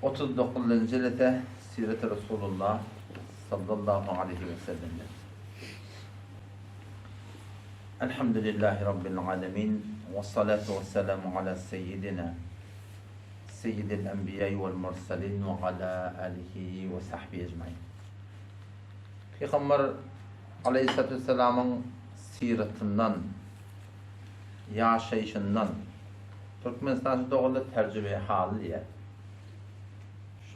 39-njy jelese Sireti Resulullah sallallahu aleýhi we sellemden. Elhamdülillahi Rabbil alemin we salatu we selamu ala seyyidina seyyidil enbiýai wal mursalin we ala alihi we sahbihi ecmain. Pygamber aleýhissalatu wesselamyň syratyndan, ýaşaýşyndan Türkmenistan şu dogruda terjime haly diýýär.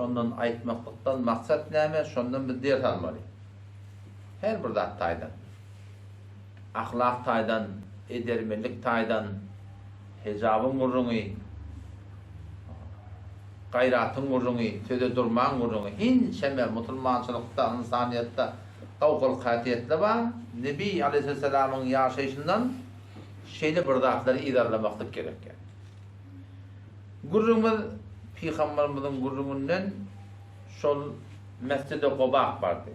Şondan aýtmaklykdan maksat näme? Şondan biz ders almaly. Her bir zat taýdan. Ahlak taýdan, edermenlik taýdan, hejabyň gürrüňi, gaýratyň gürrüňi, söze durmaň gürrüňi, ençeme musulmançylykda, ynsanyýetde gowy hylk-häsiýetler bar. Nebi aleýhissalamyň ýaşaýşyndan şeýle bir zatlary yzarlamaklyk gerek. Gürrüňimiz pygamberimiziň gürrüňinden şol Mesjidi Gobak bardy.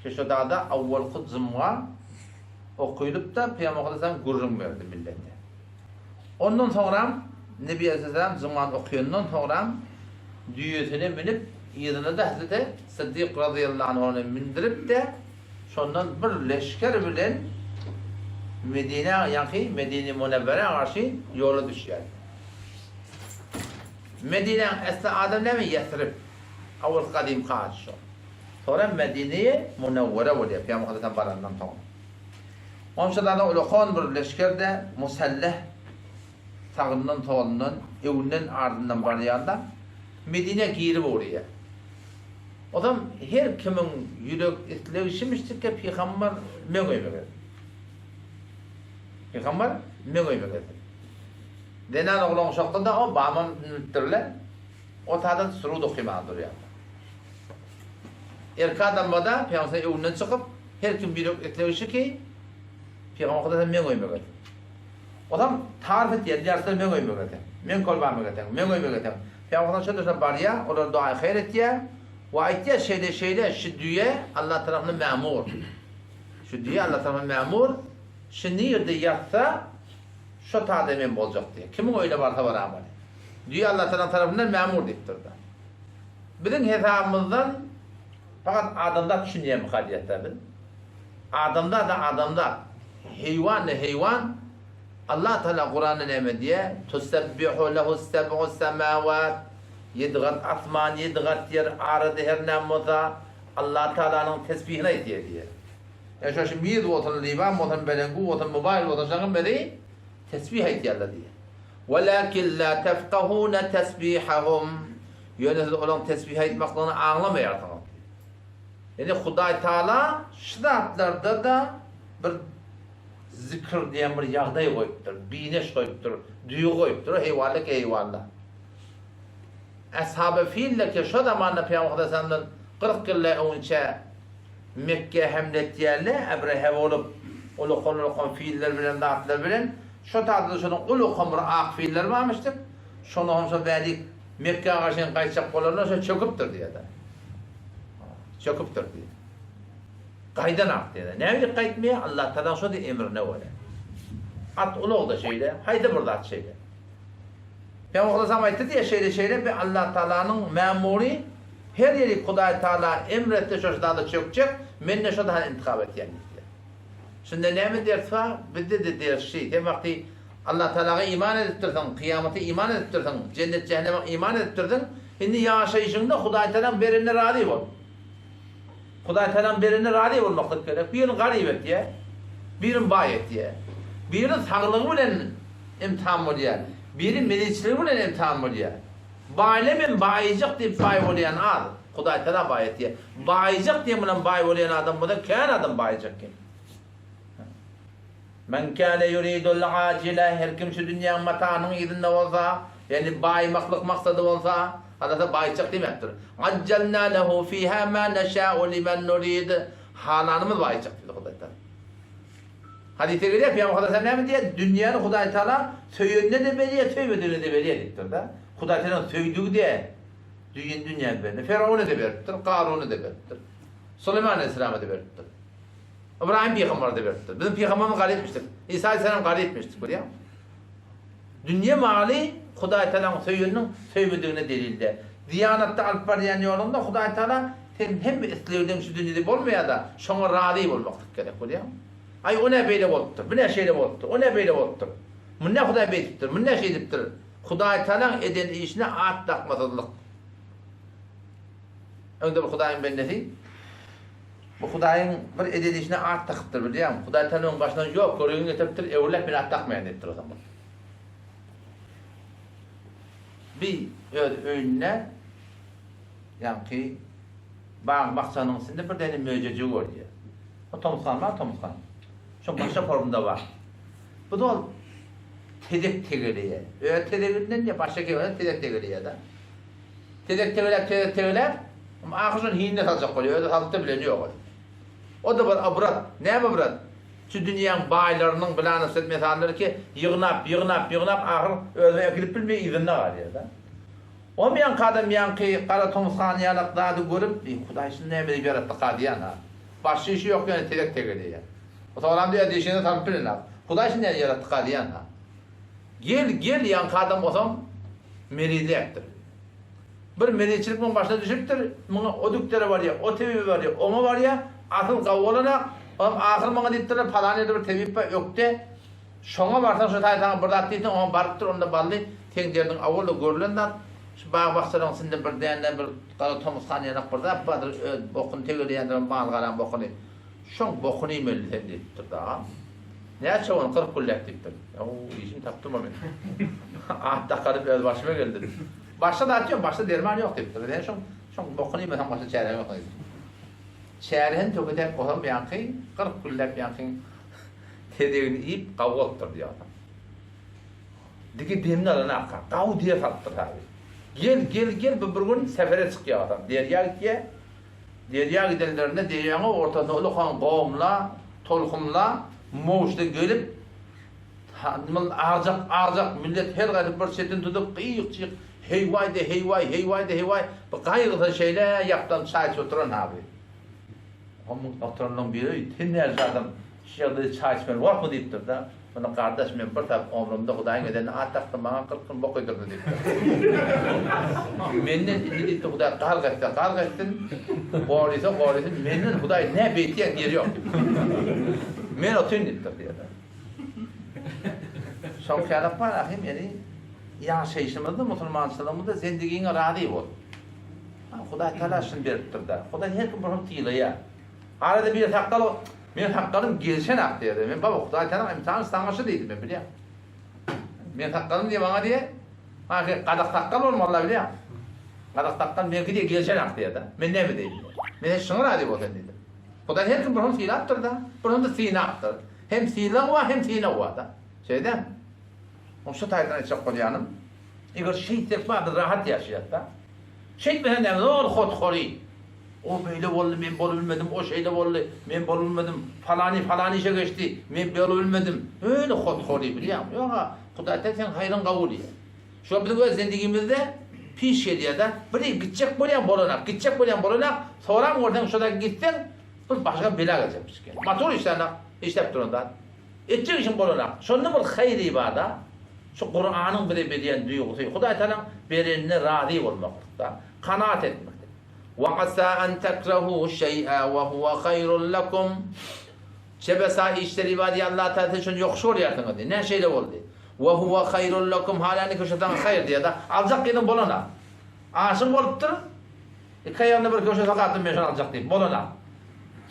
Şeşodada awwalky jumga okylyp-da Pygamber Aleyhisselam gürrüň berdi millete. Ondan soňram Nebi Aleyhisselam jumgany okyandan soňram düýesine münüp yzyna-da Hazreti Siddik razyýallahu anhuny mündirip-de şondan bir leşger bilen Medinä ýaňky Medine Munewwerä garşy ýola düşýär. Medinäň esli ady näme Ýesrib. Awal gadymky ady şo. Soňra Medine-i Munewwere bolýar, Pygamber Aleyhisselam barandan soň. Onçada-da ulakan bir leşger-de muselleh sagyndan solundan, öňünden ardyndan barýanda Medinä girip ugraýar. Ozam her kimiň ýürek islegi şimişdikge Pygamber meň öýüme gelsin. Pygamber meň öýüme gelsin. Zenan oglan uşakda-da o bamam münüpdirler. O taýdan surud okymaga durýarlar. Erkek adamlarda Pygamber öňünden çykyp, her kim ýürek islegi şu ki, Pygamber Hudaý meň öýüme gelsin. Ozam taryf etýär, diýýär, meň öýüme gelseň, meň kolbama gelseň, meň öýüme gelseň. Pygamber şonda şonda barýar, olara duaýy haýyr etýär we aýtýar, şeýle şeýle şu düýe Allah tarapyndan mämur. Şu düýe Allah tarapyndan mämur, şu nirde ýatsa, Şo tada men boljak diýýär. Kimiň öýüne barsa baramaly. Düýe Allatagalaň tarapyndan mämur diýipdir-de. Biziň hesabymyzdan fakat adamzat düşünýärmika diýýäs-dä biz. Adamzat-a adamzat, heýwan-da heýwan. Allatagala Kuranda näme diýýär? Tusebbihu lehu seb'u semawat. Ýedi gat asman, ýedi gat ýer, arada her näme bolsa Allatagalanyň tesbihini aýtýar diýýär. Ýa şo şu miz bolsun, liwan bolsun, belengu bolsun, mobaýl bolsun, şoň hemmesi tesbih aýtýarlar diýýär. Walakin la tefkahuna tesbihahum. Ýöne siz olaryň tesbih aýtmaklygyny aňlamaýarsyňyz diýýär. Ýöne Hudaý Taala şu zatlarda-da bir zikr diýen bir ýagdaý goýupdyr, bineş goýupdyr, duýgy goýupdyr, heýwalla ki heýwalla. Ashaby fil-de ki şo zamanda Pygamber Hudaý sallallahu 40 ýyl öňünçä Mekgä hemle etýärler, Ebrehe bolup, ulakan-ulakan filler bilen, zatlar bilen. Şo taýda-da şonuň ulakan bir ak filleri barmyşdyk. Şony hem şo bärik Mekgä garşy gaýtjak bolanda şo çöküpdir diýýär-de. Çöküpdir diýýär. Gaýdanak diýýär. Näme gaýtmaýar? Allah Tagalaň şo diýen emrine görä. At ulag-da şeýle, haýsy bir zat şeýle. Pygamber Aleyhisselam aýtdy diýýär, şeýle-şeýle bir Allah Tagalanyň mämury Her ýeri Hudaý Taala emr etse şo zada çökjek, men-de şo zady intihap etýän diýipdir. Şunda näme ders bar? Bizde-de ders şi, sen wagty Allah Taalaga iman edipdirsiň, kyýamata iman edipdirsiň, jennet-jähenneme iman edipdirsiň, indi ýaşaýşyňda Hudaý Taalaň berenine razy bol. Hudaý Taalaň berenine razy bolmaklyk gerek. Birini garyp etýär, birini baý etýär. Biri saglygy bilen imtihan bolýar, biri mezitçiligi bilen imtihan bolýar. Baýla men baýyjak diýip baý bolýan az. Hudaý Tagala baý etýär. Baýyjak diýen bilen baý bolýan adam bolsa kän adam baýyjak eken. Men kâne yuridul acile her kim şu dünýäň matanyň yzynda bolsa, ýagny baýmaklyk maksady bolsa, Alla baýyjak diýmäpdir. Ajjalna lehu fiha ma neşâ'u limen nurid. Halanymyz baýyjak diýdi Hudaý Tagala. Hadysda gelýär, Pygamber Hudaý näme diýýär? Dünýäni Hudaý Taala söýenine-de berýär, söýmedigine-de berýär diýipdir-de. Hudaý Taala söýdügi-de düýn dünýäni berdi. Ferowna-da beripdir, Karuna-da beripdir. Suleýman aleyhissalama-da beripdir. Ybraýym pygambere-de beripdir. Biziň pygamberimiz garypmyşdyk. Isa aleyhissalam garypmyşdyk, görýäňmi? Dünýe maly Hudaý Taalanyň söýeniniň söýmedigine delil däl. Diýanatda alyp barýan ýoluňda Hudaý Taala seň hemme islegleň şu dünýede bolmaýar-da, şoňa razy bolmaklyk gerek, bolýarmy? Aý, o nä beýle bolupdyr, bu nä şeýle bolupdyr, o nä beýle bolupdyr, muny nä Hudaý beýdipdir, muny nä şeýdipdir. Hudaý Taalaň eden işine at dakmasyzlyk. Öňde bir Hudaýyň bendesi bu Hudaýyň bir eden işine at dakypdyr, bilýäňmi? Hudaý Taala onuň başyna ýok görgini getiripdir, öwrüläp men at dakmaýan diýipdir o zaman. Bi öz öýünde ýaňky bag-bakjanyň içinde bir däne möjejigi görýär. O tomsgan bar, tomsgan. Şoň başga formunda bar. Bu da ol tezek tegeleýär. Öz tezeginden ýa başga kiminden tezek tegeleýär-de. Tezek tegeläp, tezek tegeläp, ahyr şony hinine saljak bolýar. Özi salyp-da bileni ýok ol. O-da bir ybrat. Näme ybrat? Şu dünýäň baýlarynyň bilanysy mesallary ki, ýygnap, ýygnap, ýygnap, ahyr özüne ekilip bilmeý yzynda galýar-da. Omy ýaňky adam ýaňky gara tomsgan ýalak zady görüp, Eý, Hudaý şuny näme edip ýaratdyka diýýän-ha. Başga işi ýok ýöne tezek tegeleýär. O soňram diýýär, dişine salyp bilenok. Hudaý şuny nädip ýaratdyka diýýän-ha. Gel, gel ýaňky adam osam merizläpdir. Bir mezitçilik muň başyna düşüpdir, muňa o dükdere barýa, o tebibe barýa, oňa barýa, asyl gawy bolanak, olam ahyr maňa diýipdirler, palan ýerde bir tebip bar, ökde, şoňa barsaň şo taý saňa bir zat diýsin, oňa barypdyr, onda bally, seň derdiň awal-da görülen zat, şu bag-bakjalaryň içinde bir däne bir gara tomusgan ýanak bir zat bardyr, öz bokuny tegeleýändir, mal-garaň bokuny, şoň bokuny iýmeli sen diýipdir daga. Näçe ony 40 günläp diýipdir. Ow, işimi tapdym-a men. At dakaryp öz başyma geldi. Başga zat ýok, başga derman ýok diýipdir. Sen şoň, şoň bokuny iýmeseň başga çäre ýok diýipdir. Çäresini töketäp bolsam ýaňky 40 günläp ýaňky tezegini iýip gawy bolupdyr diýýär. Diki demini alan arka, gawy diýe salypdyr saby. Gel, gel, gel bu bir gün sefere çykýar adam. Derýa gitýär. Derýa gidenlerinde derýaň ortasynda ulukan gomla, tolkunla, mowçda gelip, Mul arjak, arjak, millet her gaýsy bir çetini tutup, gyýyk-çyýyk, heý-waý-da, heý-waý, heý-waý-da, heý-waý, bu gaýgysyz şeýle ýapdan çaý içip oturan abi. Onuň oturanlaryň biri, Sen nädip adam şu ýagdaýda çaý içmeli bormy diýipdir-de. Onda gardaş, men bir saat omrumda Hudaýyň edenine at dakdym, maňa 40 gün bok iýdirdi diýipdir. Menden indi diýipdir, Hudaý gark etse, gark etsin, gorysa, gorysyn, menden Hudaý ne beýtýän ýeri ýok diýipdir. Men otyryn diýipdir diýýär. Şoň kälek bar ahim ýani ýaşaýşymyzda musulmançylygymyzda zendigiňe razy bol. Hudaý Taala şuny beripdir-de. Hudaý her kim bir sylaýar. Arada bir sakgal men sakgalym gelşenak diýdi. Men baba Hudaý Taala imtihan saňa şu diýdi men bilýän. Men sakgalym diýe maňa diýe. Ha gadak sakgal bolmaly bilýän. Gadak sakgal meňki diýe gelşenak diýdi. Men näme diýdim? Men şuňa razy bol sen diýdi. Hudaý her kim bir hum sylapdyr-da, bir hum-da synapdyr. Hem sylag bar, hem synag bar-da. Şeýdämi? Oň şu taýdan aýtjak bolýanym, eger şeýtsek bar, biz rahat ýaşaýas-da. Şeýtmesen näme, zol hot-hory. O beýle boldy, men bolubilmedim, o şeýle boldy, men bolubilmedim, falany falan işe geçdi, men bolubilmedim. Öýle hot-hory, bilýäňmi? Ýog-a, Hudaý Taala seň haýryňy gabul edýär. Şo biziň öz zendigimizde piş gelýär-de, bir gitjek bolýaň bolanak, gitjek bolýaň bolanak, soram görseň şoda gitseň bir başyňa bela geljekmiş eken. Motor işlänak, işläp duran zat. Etjek işiň bolanak. Şonda bir haýry bar-da, şu Kuranyň bize berýän duýgusy, Hudaý Tagalaň berenine razy bolmaklykda, kanaat etmekde. Wa asa an takrahu şeý'a we huwa haýrun lakum. Çebesa işleri bar diýýär Allah Tagala siz şony ýokuş görýärsiňiz diýýär. Nä şeýle boldy? Wa huwa haýrun lakum haläniki şu saňa haýyr diýýär-de. Aljak ýeriň bolana. Aşyk bolupdyr. Iki aýagyny bir köşe sokapdyr men şony aljak diýip. Bolana.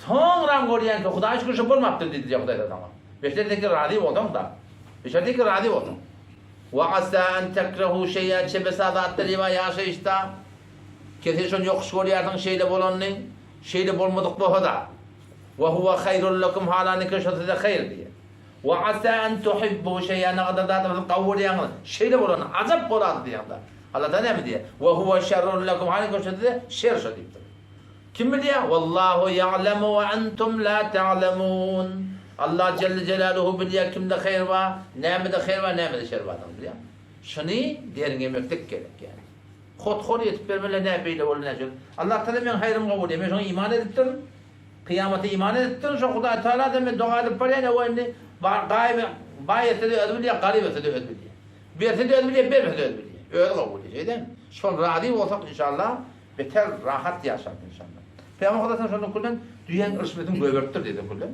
Soňram görýän ki Hudaý şükür şu bolmapdyr diýdi diýýär Hudaý saňa. Beşer ki razy bolsaň-da. Beşer ki razy bolsaň. Wa asa an takrahu şeý'a çebesa zatlar ýa ýaşaýyşda. Kese şony ýokuş görýärsiň şeýle bolanyny. Şeýle bolmadyk bolsa-da. Wa huwa haýrun lakum halaniki şo size haýyr diýýär. Wa asa an tuhibbu şeý'an nagadar zady siz gowy görýäňiz. Şeýle bolany ajap bolady diýýär-de. Allah Taala näme diýýär? Wa huwa şerrun lakum halaniki şo size şer şo diýipdir. Kim bilýär? Wallahu ýa'lemu we entum la ta'lemun. Allah jelle jelaluhu bilýär kimde haýyr bar, nämede haýyr bar, nämede şer bardygyny bilýär. Şuny derňemeklik gerek ýani. Hot-hor ýetip bermeli nä beýle boldy nä şeýle. Allah Taala meň haýrymy kabul edýär. Men şoňa iman edipdirin. Kyýamata iman edipdirin. Şo Hudaý Taala-da men doga edip barýan ewa indi gaýyp baý etse-de özi bilýär, garyp etse-de özi bilýär. Berse-de özi bilýär, bermese-de özi bilýär. Özi gowy bilýär, şeýdemi? Şol razy bolsak inşallah beter rahat ýaşarys inşallah. Pygamber Hudaýdan şondan külden düýäň ürşmesini gögeripdir diýdi külden.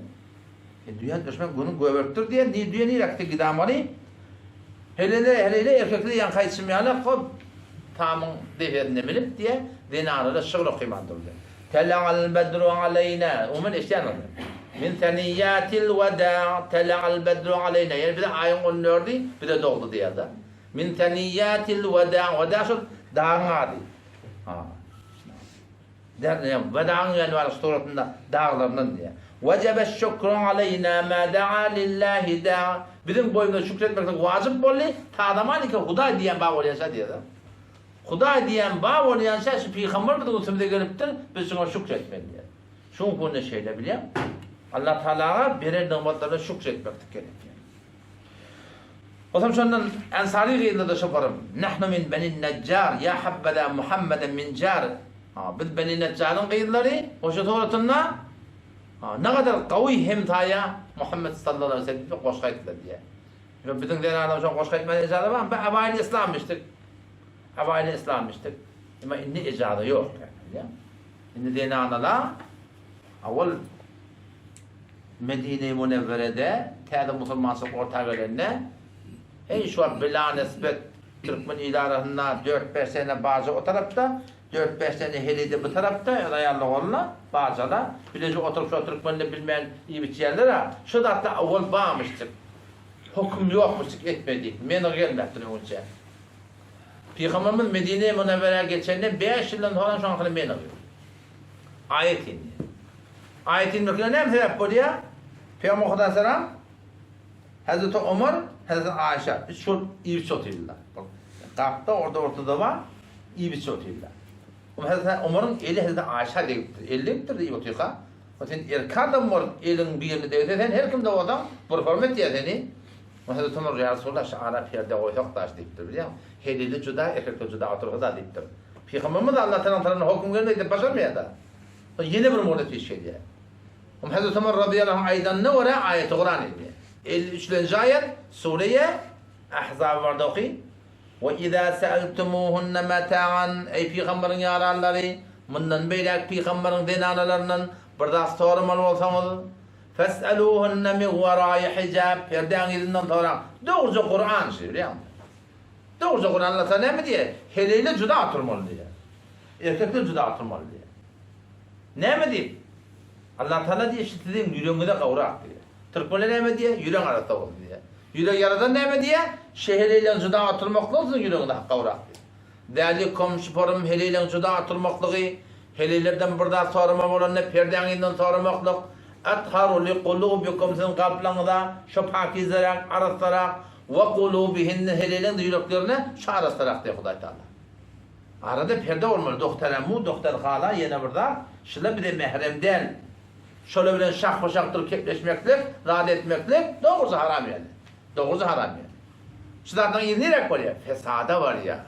E, düýäň ürşme günü gögeripdir diýen, diýen düýe niräkde gidamaly? Helele, helele erkekler ýaňky aýdyşym ýaly hop tamyň depesine münüp diýe zenanlara şygyr okyman durdy. Tela'al bedru aleýna, umuman eşidýän ony. Min seniyyatil weda tela'al bedru aleýna, ýagny bize aýyň on dördi bize dogdy diýýär-de. Min seniyyatil weda, weda şol dagyň ady. Ha. Wedagyň ýany bar suratynda daglaryndan diýýär. Wejebe şükru aleýna ma daa lillahi daa. Biziň boýnumyza şükür etmeklik wajyp boldy, ta zamaniki Hudaý diýen bar bolýança diýýär. Hudaý diýen bar bolýança şu pygamber biziň üstümize gelipdir, biz şuňa şükür etmeli diýýär. Şu günde şeýle bilýäň. Allah Tagalaga beren nygmatlaryna şükür etmeklik gerek diýýär. Otam şondan Ensary gyzlarda şoparym. Nahnu min Beni Nejjar, ýa habbeza Muhammeden min jar. Ha, biz Beni Nejjaryň gyzlary, goşa suratynda ha, ne gadar gawy hemsaýa Muhammed sallallahu aleyhi ve sellem diýip goşgy aýtdylar diýýär. Şo biziň zenanlar şo goşgy aýtmaga ejaza barmy? Biz awaýyl islam içdik. Awaýyl islam içdik. Emma indi ejaza ýok. Bilýäňmi? Indi zenanalar awal Medine-i Münewwerede täze musulmançylyk orta gelende, heý şu wagt bilanisbet türkmen il arasynda dört-bäş sene baja o tarapda, dört-bäş sene heleý-de bu tarapda, öz aýally-ogluny bajala, bileje oturyp şo türkmenler bilmän iýip-içýärler-ä, şo zatlar owal barmyşjyk. Höküm ýokmuşjyk etme diýip, meni gelmäpdir öňünçä. Pygamberimiz Medine-i Münewwerä geçenden bäş ýyldan soňam şoňa meni Aýat indi. Aýat inmekine näme sebäp bolýar? Pygamber Hudaý salam Hazreti Omar, Hazreti Aýşa üç şol iýip otyrlar. Gapda orda ortada bar, iýip otyrlar. Hazreti Omaryň eli Hazreti Aýşa degipdir. Eli degipdir iýip otyrka. O sen erkek adam bolup eliň birini degse sen her kimde bolsaň bir hormat diýer seni. Hazreti Omar ýa Resulallah şu ara perde goýsak daş diýipdir bilýäňmi? Helili juda erkekler juda otursa da diýipdir. Pygamberimiz Allah Tagalaň tarapyndan hokum gelmedi diýip başarmaýar-da. Ol ýene bir mugjyza iş edýär. Oňa Hezreti Omar razyýallahu anh aýdanyna görä aýaty Kuran inýär. 53-lenji aýat, Sureýe Ahzab barada oky. We iza sa'altumuhunna mata'an, eý pygamberiň ýaranlary, mundan beýläk pygamberiň zenanalaryndan bir zat soramaly bolsaňyz, fes'aluhunna min wara'i hijab, perdäň yzyndan soraň. Dogruja Kuran şu, bilýäňmi? Dogruja Kuran Allah Tagala näme diýýär? Heleýler juda oturmaly diýýär. Erkekler juda oturmaly diýýär. Näme diýip? Allah Tagala diýýär, şu siziň ýüregiňize gowrak diýýär. Türkmenler näme diýýär? Ýüregiň arassa bolsun diýýär. Ýürek ýaradan näme diýýär? Şu heleýleň juda oturmaklygy siziň ýüregiňize gowrak diýýär. Zälikum şu forum heleýleň juda oturmaklygy, heleýlerden bir zat sorama bolanda perdäň yzyndan soramaklyk, atharu li kulubikum siziň kalplaryňyza şo pakizeräk, arassarak, we kulubihinne heleýleň-de ýüreklerine şo arassarak diýýär Hudaý Tagala. Arada perde bolmaly dogtar emmu, dogtar hala ýene bir zat, şular bize mährem däl. Şolar bilen şahba-şah durup kepleşmeklik, zat etmeklik dogrusy haram ýaly. Dogrusy haram ýaly. Şu zatlaryň yzy niräk barýar? Fesada barýar.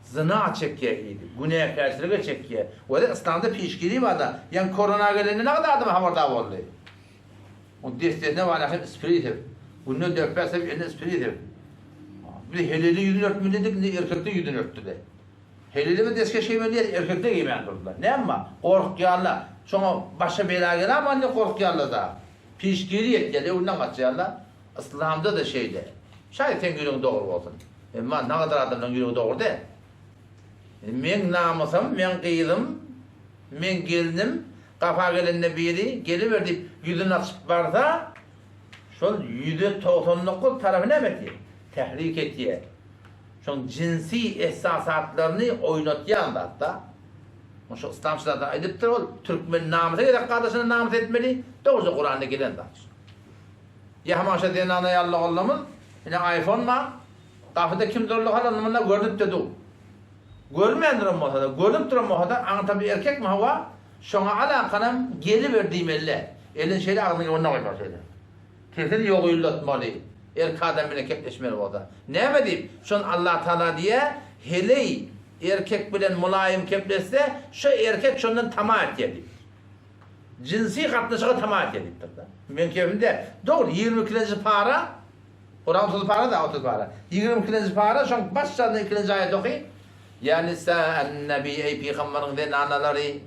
Zyna çekýär yzy, günäkärçilige çekýär. Weli yslamda pişgiri bar-da, ýaňy korona gelende nägadar adam habardar boldy. Oň dessesine barýar hem ispiri sep. Günde dört-bäş sep eline ispiri sep. Biz heleli ýüzüni örtmeli dedik, indi erkekler ýüzüni örtdüler. Heleli bir deskeş geýmeli diýýär, erkekler geýmän durdular. Näme? Gorkýarlar. Şoňa başa bela geläman diýip gorkýarlar-da. Pişgiri ýetýär, öňünden gaçýarlar. Yslamda-da şeýle. Şaýat seň ýüregiň dogry bolsun. Emma nagadar adamlaryň ýüregi dogry däl. Meň namysym, meň gyzym, meň gelnim Gapa gelende biri, Geliber diýip, ýüzüni açyp barsa, şol ýüze 99 tarapy näme etýär? Tährik etýär. Şoň jynsy esasatlaryny oýnatýan zat-da. Şo yslamçylar-da aýdypdyr, ol türkmen namysy gerek gardaşyna namys etmeli, dogruja Kuranda gelen zat şu. Ýa hamaşa zenana ýaly oglanymyz, ine iPhone bar, gapyda kim durlygy hala munda görnüp-de dur. Görmän duran bolsa-da, görnüp duran bolsa-da, aňtaby erkekmi hawa, şoňa alakanam geliber diýmeli-dä. Elini şeýle agzynyň öňüne goýmaly şeýle. Sesini ýogynlatmaly, erkek adam bilen kepleşmeli bolsa. Näme diýip? Şony Allatagala diýýär, heleý erkek bilen mylaýym kepleşse, şo erkek şondan tama etýär diýip. Jynsy gatnaşyga tama etýär diýipdir-de. Meň kepimde, dogry, ýigrimi ikilenji para. Kuran 30 para da 30 para. 22-nji para şoň baş ýanynda ikinji aýat oky. Ýa nisa'an-nabi eý pygamberiň zenanalary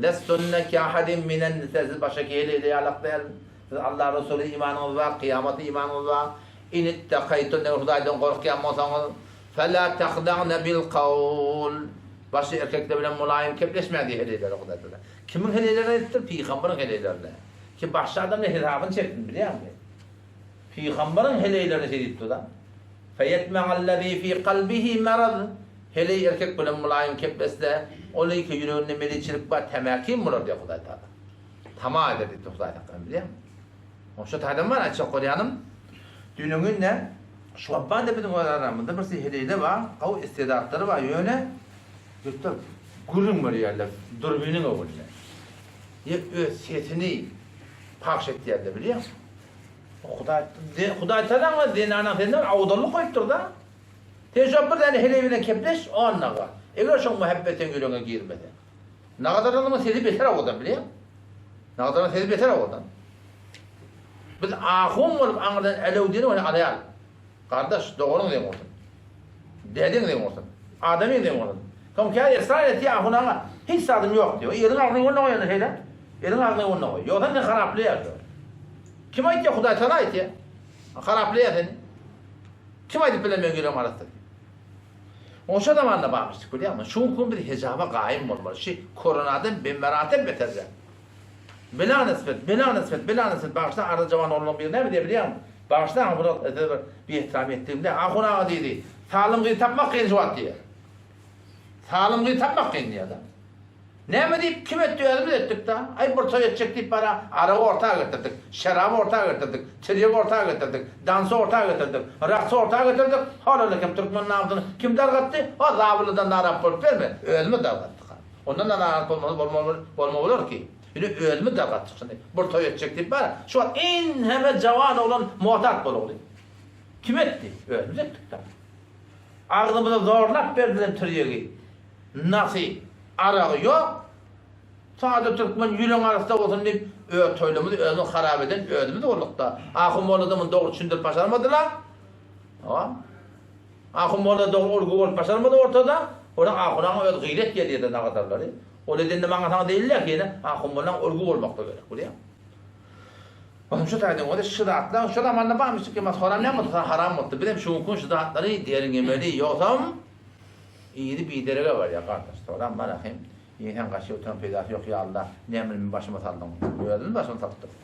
lestunne ke ahadin minen nisa siz başga heleýler ýalak däl. Siz Allah Resuly imanyňyz bar, kyýamata imanyňyz bar. In ittakaýtun eger Hudaýdan gorkýan bolsaňyz fela tahda'ne bil kawl başga erkekler bilen mulaýym kepleşmäň diýip heleýlere Hudaý Tagala. Kimiň heleýlerine aýdypdyr? Pygamberiň heleýlerine. Ki başga adamlar hesabyny çeksin bilýäňmi? Pygamberiň heleýlerine şeý diýipdir-da. Feýetme'allezî fî kalbihi merez, Heleý erkek bilen mylaýym keplese, ol iki ýüreginde meliçilik bar, tämäkim bolar diýýär Hudaý Tagala. Tama eder diýipdir Hudaý Tagala, bilýäňmi? Oň şo taýdan bar aýtjak bolýanym, düýnüň günde şu wagt bar-da biziň öz aramyzda bir heleýler bar, gowy istedatlary bar, ýöne ýurtda gürrüň berýärler durbiniň öňünde. Ýa öz sesini pagş etýärler, bilýäňmi? Hudaý Hudaý talaňa zenanaň senden bir awdallyk goýupdyr-da. Sen şo bir däne heleý bilen kepleş, onnaga. Eger şoň muhabbet seň ýüregiňe girmese. Nagadaranyň sesi beter owadan, bilýäňmi? Nagadaranyň sesi beter owadan. Biz ahun bolup aňyrdan älew diýeni ony alaýaly. Gardaş, doganyň deň bolsun. Dädeň deň bolsun. Adamyň deň bolsun. Soň käbir ysrar etýär ahun aga, hiç zadym ýok diýýär. Eliň agzyna ýoluna goý ony şeýle. Eliň agzyna ýoluna goý. Ýogsam seni haraplaýar şo. Kim aýtýar Hudaý Tagala aýtýar. Haraplaýar seni. Kim aýdyp biler meň ýüregim arassa diýip. Oşa zamanda barmyşdyk bilýäňmi? Şu gün biz hijaba gaýym bolmaly. Şi koronadan bemeratep beterjek. Bela nisbet, bela nisbet, bela nisbet. Bagyşla arada jawan oglanlaryň biri näme diýýär bilýäňmi? Bagyşlaň bu size bir biehtiram etdigimde. Ahun aga diýdi. Salym gyz tapmak kyn şu wagt diýýär. Salym gyz tapmak kyn diýýär-de. Näme diýip, kim etdi özümiz etdik-da. Aý bir toý etjek diýip bara aragy orta getirdik, şeraby orta getirdik, tirýegi orta getirdik, dansy orta getirdik, raksy orta getirdik. Hol-ola kim türkmen namysyny kim dargatdy? O zabylydan narahat bolup berme, özümiz dargatdyk. Ondan-da narahat bolmaly bolma bolar ki. Ine özümiz dargatdyk şuny. Bir toý etjek diýip bara şu wagt ençeme jawan oglan muhtat bolugly. Kim etdi? Özümiz etdik-da. Agzymyza zorlap berdiler tirýegi. Nasy, aragy ýok. Sada türkmen ýüregiň arassa bolsun diýip, öz toýlarymyzy özümiz harap eden özümiz bolduk-da. Ahun molla-da muny dogry düşündirip başarmadylar. Hawa. Ahun molla dogry urgy bolup başarmady ortada. Onuň ahunaň öz gyýlet gelýär-de nagadarlary. Ol edende maňa saňa diýilýär ki, ýene ahun mollaň urgy bolmakda gerek, bilýäňmi? Onuň şu taýdan bolsa şu zatlar şo zamanda barmyşdyk emma soran näme bolsa haram bolupdyr. Bizem şu günki gün şu zatlary derňemeli ýogsam yzy biderege barýar gardaş. Soran bar ahym. Ýene sen gaçyp oturan peýdasy ýok ýa Allah näme bilen başyma saldyň. Özümiz başymyza salypdyrys.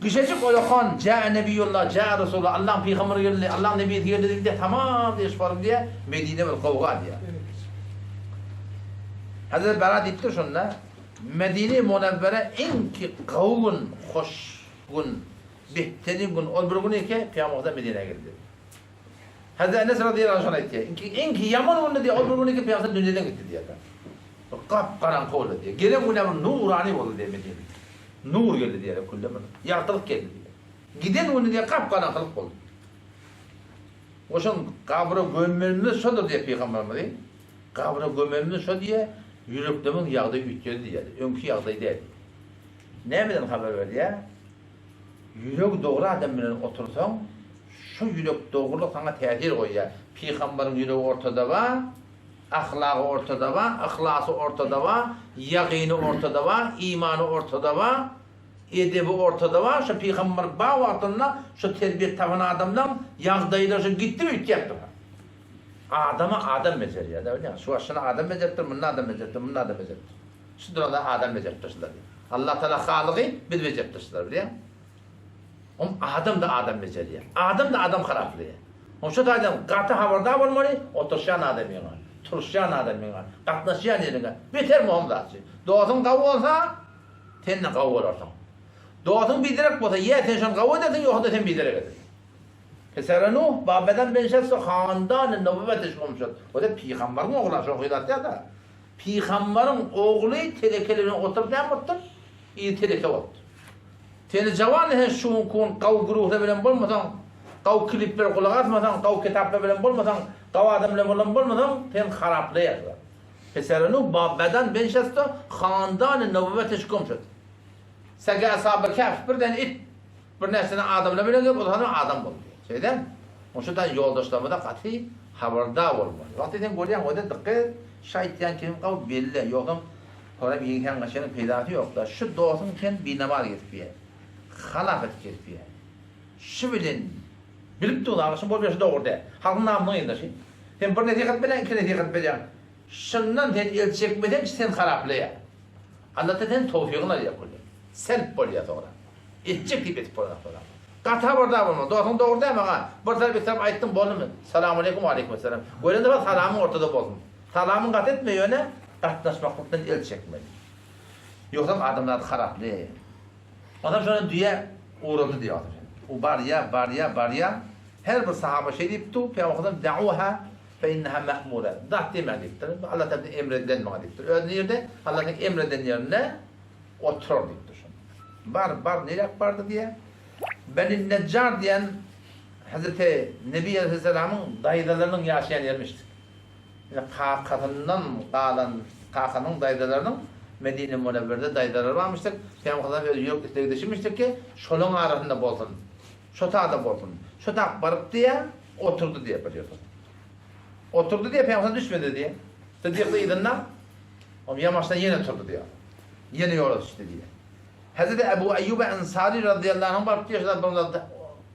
Kişejik olakan Jaa Nebiýullah Jaa Resulullah Allaň pygamberi geldi Allaň nebisi geldi diýdi tamam diýip şorum diýýär Medine bir gowga diýýär. Hazreti Bara diýipdir şonda Medine-i Munewwere iň ki gowy gün, hoş gün, behterin gün ol bir gün eke Pygamber Huda Medinä geldi. Hazreti Enes razyýallahu anh şony aýtýar. Iň ki iň ki ýaman günde diýýär, ol bir gün eke Pygamber dünýeden gitdi diýýär. Bir gap-garaňky boldy diýýär. Gelen güne bir nurany boldy diýýär Medine. Nur geldi diýýär külle bir ýagtylyk geldi diýýär. Giden güni diýýär gap-garaňkylyk boldy. Oşan gabra gömmelimiz şodur diýýär Pygamberimizi. Gabra gömenimiz şo diýýär, ýüreklerimiň ýagdaýy üýtgedi diýýär. Öňki ýagdaý däl diýýär. Nämeden habar berýär? Ýüregi dogry adam bilen otursaň, şo ýürek dogrulyk saňa täsir goýýar. Pygambaryň ýüregi ortada bar, ahlagy ortada bar, yhlasy ortada bar, ýagyny ortada bar, imany ortada bar, edebi ortada bar. Şo pygambar bar wagtynda şo terbiýe tapan adamlaň ýagdaýlary şo gitdimi üýtgäp durar. Adamy adam bejerýär-dä, bilýäňmi? Şu wagt şuny adam bejeripdir, muny adam bejeripdir, muny adam bejeripdir. Şu duranda adam bejeripdir şulary. Allah Tagala Halygy, biz bejeripdir şulary, bilýäňmi? Oň adam-da adam bejerýär. Adam-da adam haraplaýar. Oň şu taýdan gaty habardar bolmaly, oturyşýan adamyňa, turuşýan adamyňa, gatnaşýan ýeriňe. Beter möhüm zat şu. Dostuň gawy bolsa, sen-de gawy bolarsyň. Dostuň biderek bolsa, ýa sen şony gawy edersiň, ýogsa-da sen biderek edersiň. Pesere Nuh babadan benşetse handany nububet gum şut. O-da pygambaryň ogly şo gyz atýa-da. Pygambaryň ogly telekeler bilen oturyp näme bolupdyr? Yzy teleke bolupdyr. Seni jawan sen şu günki gün gawy güruhlar bilen bolmasaň, gawy klipler gulak asmasaň, gawy kitaplar bilen bolmasaň, gawy adam bilen bolan bolmasaň, sen haraplaýarlar. Pesere Nuh babadan benşetse handany nububet gum şut. Sege ashaby kehf birden it. Bir näçe sene adamlar bilen gezip, o zaman adam boldy. Şeýdämi? Onuň üçin ýoldaşlarymyza gaty habardar bolmaly. Wagty sen görýäň, o-da dykgat et, şu aýtýan kelim gawy belle, ýogsam soram ýeňsäň gaçanyň peýdasy ýok-da. Şu dostuň sen binamaz gezip ýör. Halap edip gezip ýör. Şu bilen bilip dur, aga, şuň bolup ýörşi dogry däl. Halkyň namysynyň yzynda şi. Sen bir nesihat berýäň, iki nesihat berýäň. Şundan sen el çekmeseň, sen haraplaýar. Allatdan sen towfygyny alýar bolýar. Selp bolýar soňra. Etjek diýip edip bolanok soňra. Gaty habardar bolma. Dostuň dogry däl maňa. Bir tarap iki tarap aýtdyň boldumy? Salamaleýkum waleýkumessalam. Görende bar salamyň ortada bolsun. Salamyň gaty etme ýöne gatnaşmaklykdan el çekmeli. Ýogsam adamzady haraplaýar. Onsoň şonda düýe ugraldy diýýär. O barýar, barýar, barýar. Her bir sahaba şeý diýip dur, Pygamberimiz da'uha fe inneha ma'mura. Zat diýmäň diýipdir. Allah tarapyndan emredilen maňa diýipdir. Özi nirde? Allah'yň emreden ýerinde oturar diýipdir şonda. Bar, bar, niräk bardy diýýär. Beni Nejjar diýen Hazreti Nebi aleyhisselamyň daýzalarynyň ýaşaýan ýerimişdik. Ýa kakasyndan galan kakanyň daýzalarynyň Medine Munewwerde daýzalary barmyşdyk. Pygamberimiz öz ýürek islegi düşünmişdik ki, şolaň arasynda bolsun. Şo tada bolsun. Şo tak baryp diýýär, oturdy diýýär bir ýerde. Oturdy diýýär, Pygamberimiz düşmedi diýýär. Sydyk yzynda Oň ýamaçdan ýene turdy diýýär. Ýene ýola düşdi diýýär. Hezreti Ebu Eýýuba Ensary razyýallahu anh baryp diýýär, şo zat bir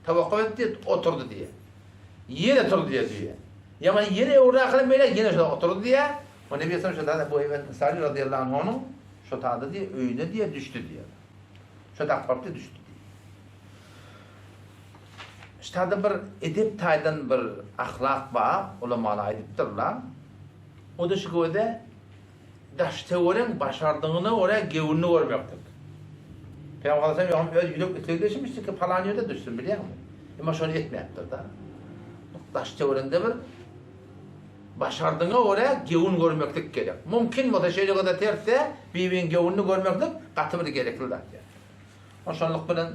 tawakkup etdi, oturdy diýýär. Ýene turdy diýýär düýe. Ýaman ýene öwrüli ahyry beýle ýene şo oturdy diýýär. O Nebi Aleyhisselam şo zat Ebu Eýýuba Ensary razyýallahu anhunyň şo tada diýýär, öýüne diýýär, düşdi diýýär. Şo tak baryp diýýär, düşdi diýýär. Ştada bir edep taýdan bir ahlak bar, ulamalar aýdypdyrlar. O-da şu göze daş-töweregiň başardygyna görä gewünini görmeklik. Pygamber aleyhisselam ýogsam öz ýürek islegi deşmişdi ki, palan ýerde düşsün, bilýäňmi? Emma şony etmäpdir-de. Daş-töweregiňde bir başardygyňa görä gewün görmeklik gerek. Mümkin bolsa şeýle göze terse, bir-biriň gewünini görmeklik gaty bir gerekli zat ýa. Şonluk bilen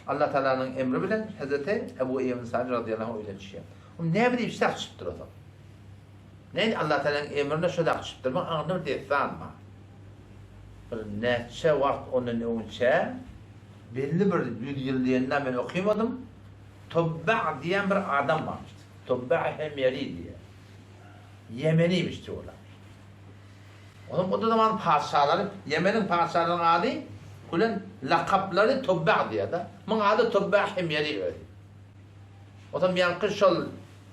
Allah Tagalanyň emri bilen Hezreti Ebu Eýýub Ensary razyýallahu anh öýüne düşýär. Ol näme diýip şah çykypdyr ozal? Näme Allah Tagalanyň emrine şo dak çykypdyr? Muň aňyrda bir dessan bar. Bir näçe wagt ondan öňçä belli bir ýüz ýyl diýende men okymadym. Tubba diýen bir adam barmyş. Tubba Hemýeri diýen. Ýemeniymiş diýýärler. Onuň o zaman patyşalary, Ýemeniň patyşalarynyň ady bilen lakaplary Tubba diýýär-de. Muň ady Tubba Himýeri özi. Otam ýaňky şol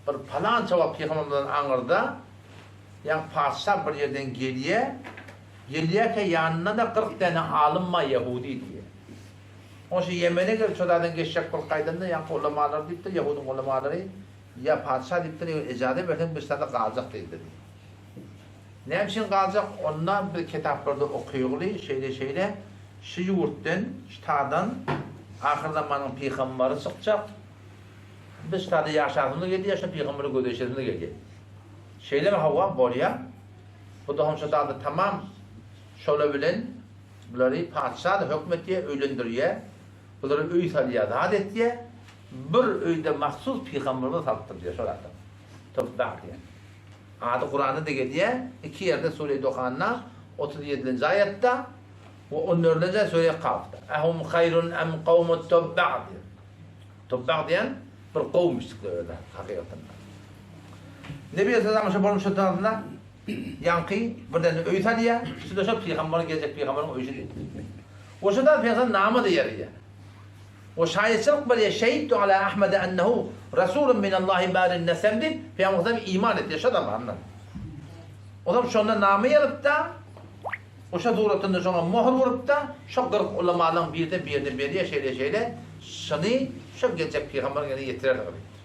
bir palança wagt pygamberden aňyrda ýaňky patyşa bir ýerden gelýär. Gelýärkä ýanynda-da 40 däne alym bar ýehudi diýýär. Oň şu Ýemene gelip şo zadan geçjek bolup gaýdanda ýaňky ulamalar diýipdir, ýehudyň ulamalary, ýa patyşa diýipdir, eger ejaza berseň biz şada galjak diýipdir. Näme üçin galjak onda biz kitaplarda okygyly şeýle şeýle şu ýurtdan şu tadan ahyr zamanyň pygambary çykjak biz şu tada ýaşasymyz gelýär şu pygambary gözleşesimiz gelýär şeýlemi hawa bolýa bu da şu tada tamam şola bilen bulary patyşa da höküm etýär öýlendirýär bulara öý salýar zat etýär bir öýde mahsus pygamberimiz salypdyr diýýär şol adam Tubba diýen. Ady Kuranda-da gelýär, iki ýerde Sure-i Duhanda 37-nji aýatda we on dördünji Sure-i Kafda. Ehum haýrun em kawmu Tubba diýen. Tubba diýen bir kowumyşdyklar özi hakykatynda. Nebi Aleyhisselam şo bolmuş şonda ýaňky birden öý salýar, şu-da şo pygamber geljek pygamberiň öýi diýip. We şo-da pygamber namaz ýerýär. We şaýatçylyk berýär, Şehidtu ala Ahmede ennehu rasulun minallahi barin nesem diýip, Pygamberimiz iman etdi şo zamandan. Olam şonda name ýazypda, oşa suratynda şoňa möhür urupda, şo 40 ulamalaryň birden birine berýär şeýle şeýle, şuny şo geljek pygamberiň eline ýetirersiňiz diýipdir.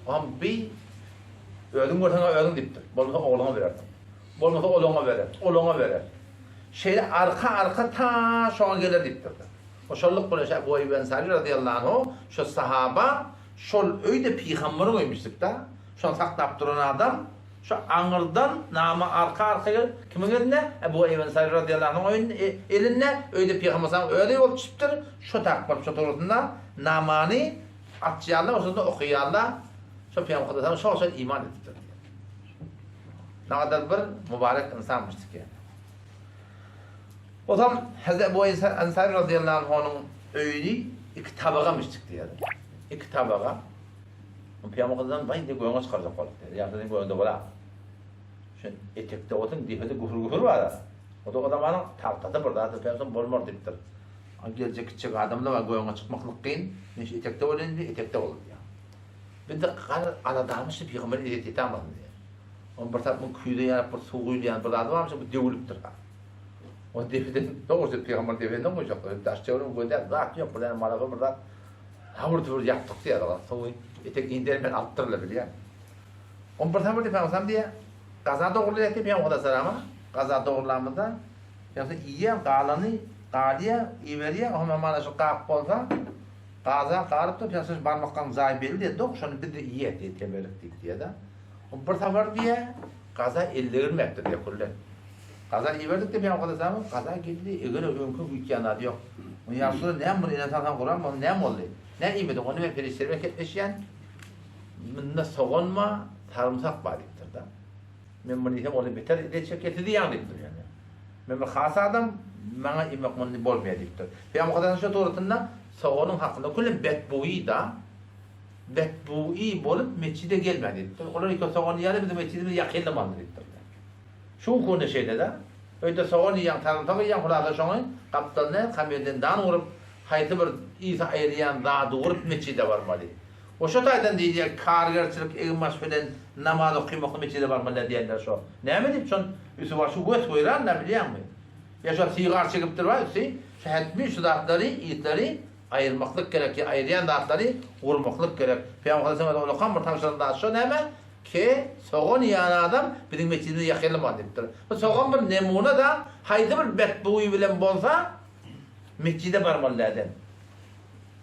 Olam bi özüň görseň özüň diýipdir. Bolmasa ogluňa berersiň. Bolmasa olaňa berer, olaňa berer. Şeýle arka-arka ta şoňa geler diýipdir. Hoşallyk bilen şu Ebu Eýýub Ensary razyýallahu anhu şu sahaba şol öýde pygamberiň öýmüşdik-de, şony saklap duran adam şu aňyrdan nama arka-arka gelip kimiň elinde? Ebu Eýýub Ensary razyýallahu anhuň öýünde elinde öýde pygamber sallam öz öýi bolup düşüpdir. Şo tak bolup şo dogrusynda namany açýarlar, oşonda okaýarlar. Şo pygamber sallam şo şol iman edipdir. Nagadar bir mübarek ynsanmyşdyk ýa. Ozal Hezreti Ebu Ensary razyýallahu anhunyň öýüni. İki tabaga mişdik diýýär. İki tabaga. Pygamber gyzdan baý diýip göňe çykarjak bolduk diýýär. Ýa seniň göňüňde bolar. Şu etekde bolsun depede gühür-gühür bar. O da o zamanyň tagtasy bir zat öpensoň bolmar diýipdir. A geljek gitjek adamlar bar göňe çykmaklyk kyn. Men şu etekde bolaýyn diýip etekde boldy diýýär. Bizde gar aladamyş diýip pygamber ezýet ýetämasyn diýýär. On bir tarapyň küýze ýaryp bir suw guýulýan bir zady barmyş bu döwülipdir. O depeden dogrusy pygamber depeden goýjaklar. Daş çöwrüň gözläp zat ýok bir däne malafa bir zat. Habyr-tübür ýapdyk diýýär. Suwy etek indermän alypdyrlar bilýän. On bir sapar diýip alsam diýýär. Gaza dogruly diýip Pygamber salama. Gaza dogrulamyzda ýa-da iýýär, galany galýar, iberýär. Oňa mana şu gap bolsa gaza galypdyr, Pygamber barmakdan jaý belli diýýär. Dok şony biz-de iýýäs diýýär, teberrik diýip diýýär-de. On bir sapar diýýär, gaza ellegirmekdir diýýär küllen. Gaza iberdik diýip Pygamber salama, gaza geldi, eger öňki güýtýän zady ýok. Ýa Resulallah, näme muny ene salsaň guran, näme boldy? Näme iýmediň? Ony men perişdeler bilen kepleşýän. Munda sogan bar, sarymsak bar diýipdir-de. Men muny iýsem ol beter ezýet çekýär, sizi ýaň diýipdir ýöne. Men bir has adam, maňa iýmek muny bolmaýar diýipdir. Pygamber Hudaýyň şu suratynda soganyň hakynda külem betbuýy-da, betbuýy bolup metjide gelme diýipdir. Olar ýeke sogan iýýärler, biziň metjidimize ýakynlamaly diýipdir. Şu kunda şeýle-de. Öýde sogan iýýäň, sarymsak iýýäň, hulasa şoňy gapdalyna kamerden dan urup, haýsy bir ysy aýyrýan zady urup metjide barmaly. O şo taýdan diýilýär, kargerçilik egin-baş bilen namaz okymakly metjide barmaly diýenler şo. Näme diýip şon üsti-başy wes-weýran-da bilýäňmi? Ýa şo sigar çekipdir bar üsti, şu hetmi şu zatlary, yslary aýyrmaklyk gerek ýa aýyrýan zatlary gurmaklyk gerek. Pygamber sallallahu aleyhi ve sellem olakan bir tabşyran zat şo näme? Ke, sogan iýen adam biziň metjidimize ýakynlamaly diýipdir. Bu sogan bir nemuna-da, haýsy bir betbuý bilen bolsa metjide barmaly däl.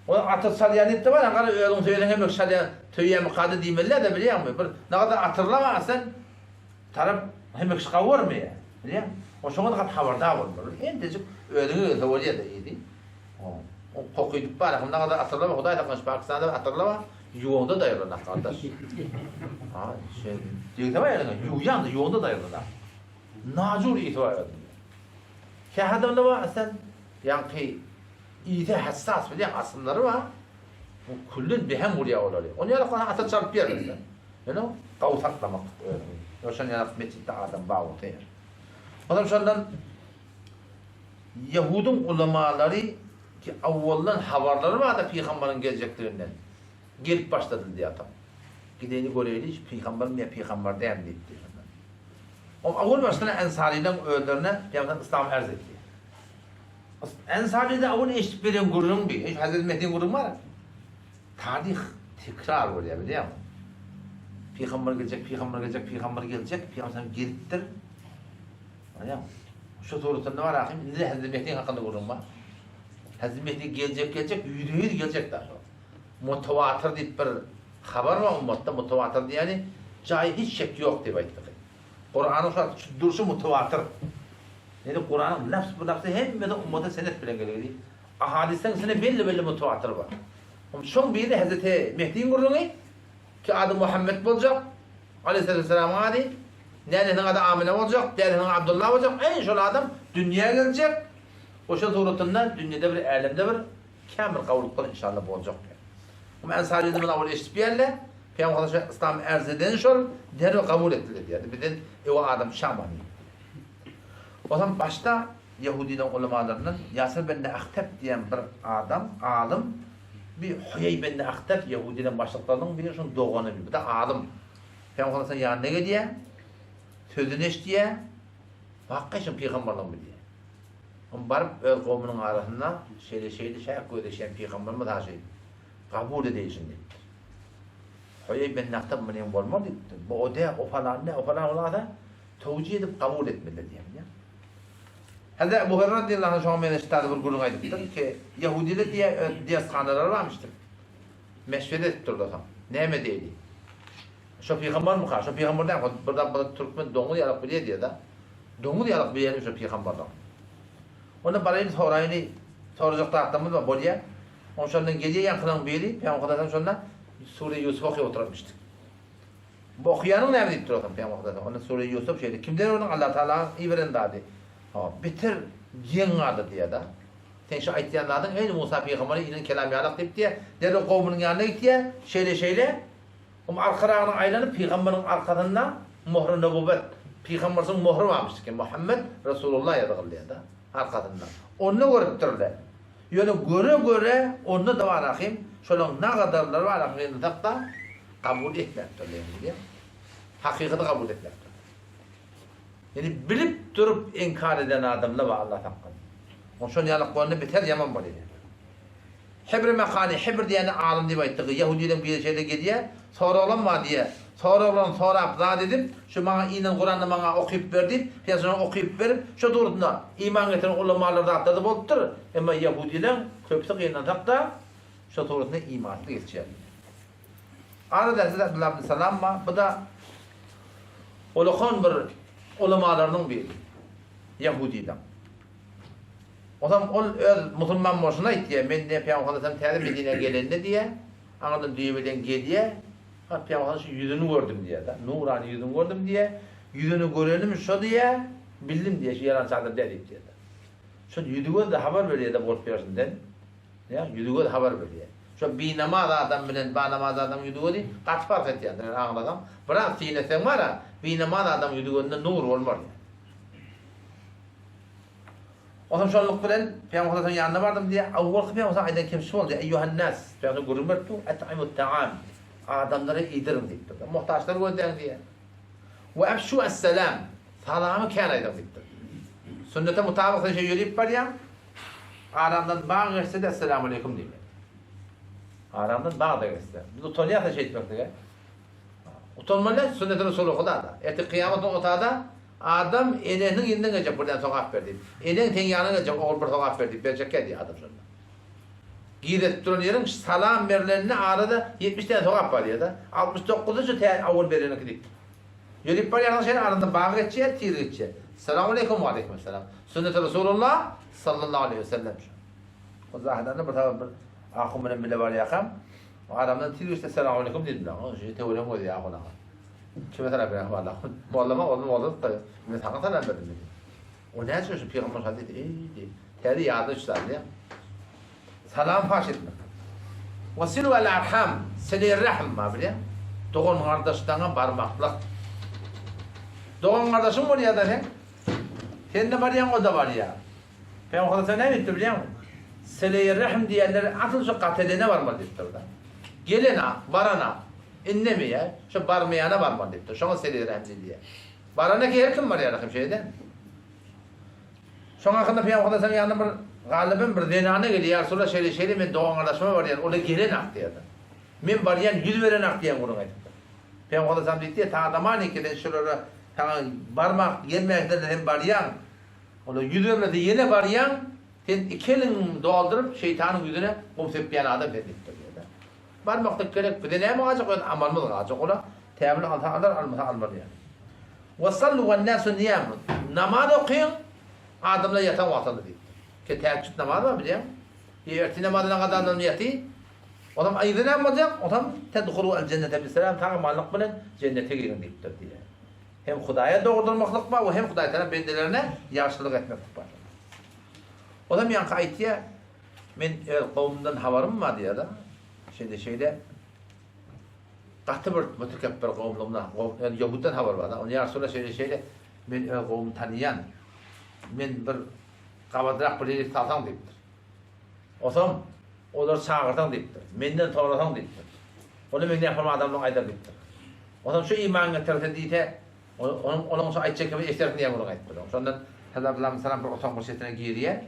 Ol atyr çalýan diýip-de bar, gara özüň söýseň hem çalýan, söýýänmi kada diýmeliler-de bilýäňmi? Bir nagada atyrlama sen tarap hemme kişi gawurmaýar. Bilýäňmi? O şoňa da gaty habardar bolmaly. Entejik özüňe gelse bolýar-da ýedi. O kokydyp bar, hem nagada atyrlama, Hudaý saklasyn, Pakistanda atyrlama, ýuwaňda daýyrlanak gardaş. Ha, şeý diýse bar ýa, ýuwýaň-da, ýuwaňda daýyrlanak. Najur ysy bar özünde. Kähadamda bar, sen ýaňky Ise hassas bilýän asymlary bar. Bu külden behem urýar olary. Ony ýaly kona atyr çalyp bermezler. Ýöne gawy saklamak özüňi. Ýoşan ýaly metjitde adam bar bolsa eger. Onam şondan Ýahudyň ulamalary ki awwaldan habarlary bardy pygambaryň geljekdiginden. Gelip başlady diýýär atam. Gideýini göreýli, şu pygambarmy ýa pygambar dälmi diýip diýýär şondan. Ol awwal başdan ensarylaryň özlerine pygamber yslam ärz etdi. Ensary-da owal eşidip beren gürrüň bi. Şu Hazreti Mehdiň gürrüňi bar. Taryh tekrar bolýar, bilýäňmi? Pygamber geljek, pygamber geljek, pygamber geljek, pygamber sallam gelipdir. Bilýäňmi? Şu suratynda bar ahym, indi Hazreti Mehdiň hakynda gürrüň bar. Hazreti Mehdi geljek, geljek, ýüzbe-ýüz geljek da şo. Mutawatyr diýip bir habar bar ummatda, mutawatyr diýýäni jaýy hiç şek ýok diýip aýtdyk. Kuranyň şu durşy mutawatyr. Ýani Kuranyň lafz bu lafzy hemmesi ummata senet bilen gelgili. Ahadisleň içinde belli belli mutawatyr bar. Şoň biri Hezreti Mehdiň gürrüňi ki ady Muhammet boljak, Aleyhissalatu vesselamyň ady, nänesiniň ady Amine boljak, dädesiniň Abdullah boljak, eý şol adam dünýä geljek. Oşa suratynda dünýede bir älemde bir kämil gawulyklar inşallah boljak. Hem Ensary muny awal eşidip ýerle, Pygamber sallallahu yslam ärz eden şol derrew kabul etdiler diýýär. Bizden ewe adam çykman diýip. Ozam başda ýehudileň ulamalaryndan Ýasir ben Ahteb diýen bir adam, alym, bir Huýeý ben Ahteb ýehudileň başlyklarynyň biri, şonuň dogany, bu da alym. Pygamber sallallahu ýanyna gelýär, sözüni eşidýär, Hakka şoň pygamberligini bilýär. Oň baryp öz gowmunyň arasynda şeýle-şeýle şäk gözleşýän pygamberimiz ha şeý kabul edeýşin diýipdir. Huýeý ben Ahteb munyň bolmaz diýipdir. Bu o däl, o falan däl, o falan bolmasa towjih edip kabul etmelidir diýýär. Hazreti Ebu Hureyre radiyallahu anh şoňa meňzeş täze bir gürrüň aýdypdyr ki, ýehudiler diýýär öz dershanalary barmyşdyr. Meşweret edip durlar soň. Näme diýeli? Şo pygambermika? Şo pygamber däl, bir zat bir türkmen doňuz ýalak bilýär diýýär-de. Doňuz ýalak bilýärmi şo pygamberlik? Onda baraýyn soraýyny, sorajak zatlarymyz bar, bolýar. Oň şondan gelýär ýaňkylaryň biri, Pygamber Hudaýdan şonda Sure Ýusuf okyp oturanmyşdyk. Bu okaýanyň näme diýip durarsyň Pygamber Hudaýdan? Onda Sure Ýusuf şeýle, kimden öwreniň Allah Tagalaň iberen zady. Ha, beter geň galdy diýýär-de. Seň şu aýtýan zadyň eýni Musa pygambere inen kelam ýalak diýip diýýär. Derrew kowumynyň ýanyna gitýär. Şeýle-şeýle. Oň arkaragyna aýlanyp pygamberiň arkasynda mohry nübüwwet, pygambersiň mohry barmyş eken, Muhammet Resulullah ýazygylýar-da arkasynda. Onda görüpdirler. Ýöne göre-göre onda-da bar ahym, şolaň nagadarlary bar ahym ýygnasakda kabul etmäpdirler ýa. Hakykaty kabul etmäpdirler. Ýani bilip durup inkar eden adamlar bar Allah saklasyn. Oň şol ýalak bolanda beter ýaman bolýar. Hibr mekany, hibr diýende alym diýip aýtdyk. Ýehudileň biri şeýle gelýär, soraglam bar diýýär. Soraglaryny sorap zat edip, şu maňa inen Kurany maňa okyp ber diýip, Pygamber okyp berip, şo dogrusynda iman getiren ulamalar zatlar-da bolupdyr. Emma ýehudileň köpüsi gynansak-da, şo dogrusynda imansyz geçýär. Arada Hezreti Abdullah ibn Salam bar. Bu-da ulakan bir ulamalarynyň biri. Ýehudileň. Onsoň ol öz musulman bolşuny aýtýar, Men diýýär, Pygamber sallallahu täze Medinä gelende diýýär, aňyrdan düýe bilen gelýär, ha Pygamber şu ýüzüni gördüm diýýär-de, nurany ýüzüni gördüm diýýär, ýüzüni görenim şo diýýär, bildim diýýär, şu ýalançy adam däl diýip diýýär-de. Şol ýüzi gözde habar berýär-de bolup ýörşünden, ýa ýüzi göz habar berýär. Şo binamaz adam bilen banamaz adamyň ýüzi gözi gaty parh etýändir, aňlasaň, biraz syn etseň bar-a, binamaz adamyň ýüzi gözünde nur bolmar diýýär. Onsoň şonluk bilen Pygamber sallallahu ýanyna bardym diýýär. Awwalky Pygamber sallallahu aýdan kim şu boldy? Eýýuhan-nas. Pygamber gürrüň berip dur, Et'imut ta'am. Adamlara iýdiriň diýipdir. Muhtaçlary gözläň diýýär. We efşu es-selam. Salamy kän aýdyň diýipdir. Sünnete mutabyk sen şeý ýörüp barýaň. Aramdan bag geçse-de Esselamu aleýkum diýmeli. Aramdan bag-da geçse. Biz utanýarys şeýtmeklige. Utanmaly däl, sünneti Resuly Huda-da. Ertir kyýamat gün otada adam enesiniň ýüzünden geljek birden sogap ber diýip. Eneň seň ýanyňa geljek ogul bir sogap ber diýip berjekkä diýýär adam şonda. Girizip duran ýeriň salam berlenine arada 70 däne sogap bar diýýär-de. 69-y şu tä awal bereniňki diýip. Ýörüp barýarkaň şeýle arasynda bag geçýär, tir geçýär. Salam aleýkum we aleýkum esselam. Sünneti Resulullah sallallahu aleýhi we sellem şu. O Zahidanda bir sabah bir ahun bilen bile barýarkam, Adamdan tiz geçse Salamaleýkum diýdim dagy. Onuň üçin töwerem gözýär ahun aga. Kime salam berýän walla. Mollama ony molla tutdy. Men saňa salam berdim diýdi. O näçe şu pygamber hadysy eý diýdi. Täze ýadyna düşdi diýýär. Salam paş etmek. Wasilu al arham, sile rahm ma bilýän. Dogan gardaşlaňa barmaklyk. Dogan gardaşyň bolýar da sen. Sen-de barýaň, o-da barýar. Pygamber Hudaý näme diýipdir bilýäňmi? Sileýi rehm diýenler asyl şu gat edene barmaly diýipdir-de. Gelene, barana, indemeýär, şu barmaýana barmaly diýipdir. Şoňa sileýi rehm diýilýär. Barana ki her kim barýar rehm şeýle. Şoň hakynda Pygamber Hudaý sallam ýanyna bir galyban bir zenana gelýär, ýa Resulallah şeýle şeýle men dogan-gardaşyma barýan, ola gelen ak diýýär. Men barýan ýüz beren ak diýen gürrüň aýdypdyr. Pygamber Hudaý sallam diýipdir, Tadamani ki sen şulara saňa barmak gelmäýse sen barýaň. Olar ýüz bermese ýene barýaň, sen iki eliňi dolduryp şeýtanyň ýüzüne gum sepýän adam sen diýipdir diýýär-de. Barmaklyk gerek, bize näme galjak öz amalymyz galjak ola täwil alsa alar almasa almaz ýaly. We sallu wen-nasu niýamun. Namaz okyň, adamlar ýatan wagtynda diýipdir. Ke tähejjüt namazy bar bilýäň. Ýa ertir namazyna gadandan ýaty. Onam yzy näme boljak? Onam tedhulu el-jennete bi-selam sag-amanlyk bilen jennete giriň diýipdir diýýär. Hem Hudaýa dogry durmaklyk bar we hem Hudaý tarap bendelerine ýagşylyk etmeklik bar. Olam ýaňky aýtýar, men öz kowumdan habarym bar diýýär-de. Şeýle şeýle gaty bir mütekepbir kowumlygymdan, ýagny ýehuddan habar bar-da. Ony ýa Resulallah şeýle şeýle men öz kowumymy tanaýan. Men bir gabadrak bir ýerik salsaň diýipdir. Osam olary çagyrsaň diýipdir. Menden sorasaň diýipdir. Ola men nähili adamdygyny aýdar diýipdir. Onsoň şu iman getirse diýse, onuň onuň şu aýtjak gepini eşdersiň diýen gürrüň aýdypdyr. Şondan Hazrat Abdullah ibn Salam bir otagyň bir çetine girýär.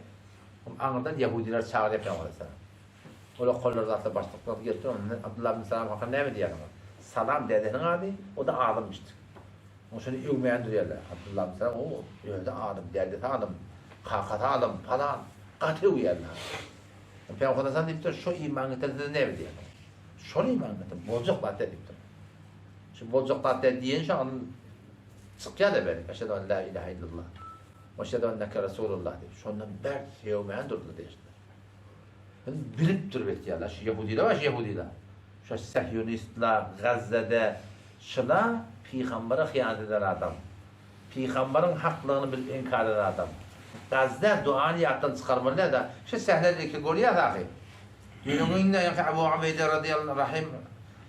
Aňyrdan ýehudiler çagyrýar Pygamber aleyhissalam. Olar kollary zatlar başlyklar gelipdir. Ondan Abdullah ibn Salam hakynda näme diýýärsiňiz? Salam dädesiniň ady, o-da azymyşdyr. Oň şony öwmän durýarlar. Abdullah ibn Salam o özi alym, dädesi alym, kakasy alym, palan. Gaty öwýärler. Pygamber aleyhissalam diýipdir, şu iman getirse siz näme diýýärsiňiz? Şol iman getir, boljak zat däl diýipdir. Şu boljak zat däl diýen şo onuň çykýar-da beri, Eşhedü en la ilahe illallah we eşhedü enneke Resulullah diýip. Şondan berk sögmän durdy diýişdiler. Indi bilip durup etýärler. Şu ýehudiler bar, şu ýehudiler. Şu sehýonistler Gazzede şula pygambere hyýanat eden adam. Pygamberiň haklygyny bilip inkar eden adam. Gazda duany ýatdan çykarmaly däl-de. Şu sähler ilki görýäs ahy. Ýüregiňde ýaňky Abu Ubeýde radyýallahu rahim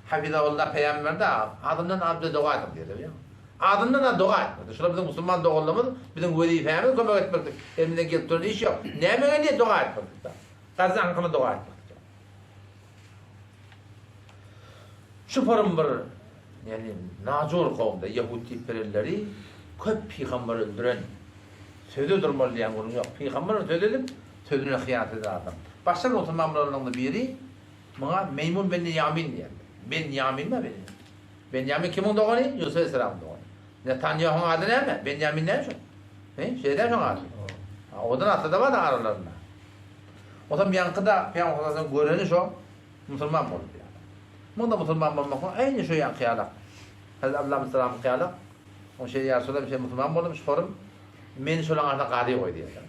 hafizahullah peýamber-de azyndan az bize doga ediň diýdi bilýäňmi? Azyndan az doga etmedi. Şular biziň musulman doganlarymyz, biziň wezipämiz kömek etmeklik. Elimizden gelip duran iş ýok. Näme gelýär doga etmeklik. Gazda hakyna doga etmeklik. Şu forum bir ýagny najur kowumda ýehud diýip berenleri köp pygamber öldüren söze durmaly diýen gürrüň ýok. Pygamber söz edip sözüne hyýanat eden adam. Başga bir musulmanlaryň biri muňa Meýmun ben Ýamin diýerler. Ben Ýamin bar Ben. Ben Ýamin kimiň dogany? Ýusup aleyhisselamyň dogany. Netanýahuň ady näme? Ben Ýamin näme şol? He, şeýle şoň ady. Owadan atly-da bar aralarynda. Onsoň ýaňky-da Pygamber sallallahu göreni şo musulman boldy diýýär. Muňda musulman bolmak aýny şo ýaňky ýalak. Hazreti Abdullah ibn Salamyňky ýalak. Oň şeýle ýa Resulallah men musulman boldum şu forum meni şolaň arasynda gazy goý diýýär.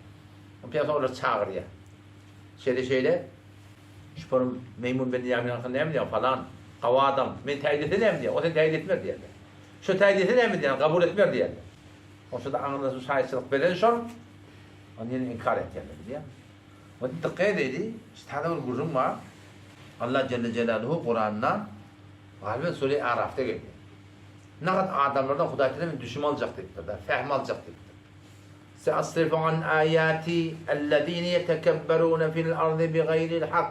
Oň Pygamber olary çagyrýar. Şeýle şeýle şu forum Meýmun bin Ýamin hakynda näme diýýär falan gawy adam meni täýit etse näme diýýär o seni täýit etmez diýýär. Şo täýit etse näme diýýär kabul etmez diýýär. Oň şo-da aňynda şu şaýytçylyk beren şol. Ony ýene inkar etýärler bilýäňmi? Ony dykgat edeli, şu täze bir gürrüň bar. Allah jelle jelaluhu Kuranda galyben sure Arafda gelýär. Nagat adamlardan Hudaý Teala men düşüm aljak diýipdir-de, fähm aljak diýipdir. Seasrifu an aýati ellezine ýetekebberune fil ardy bigaýril hak.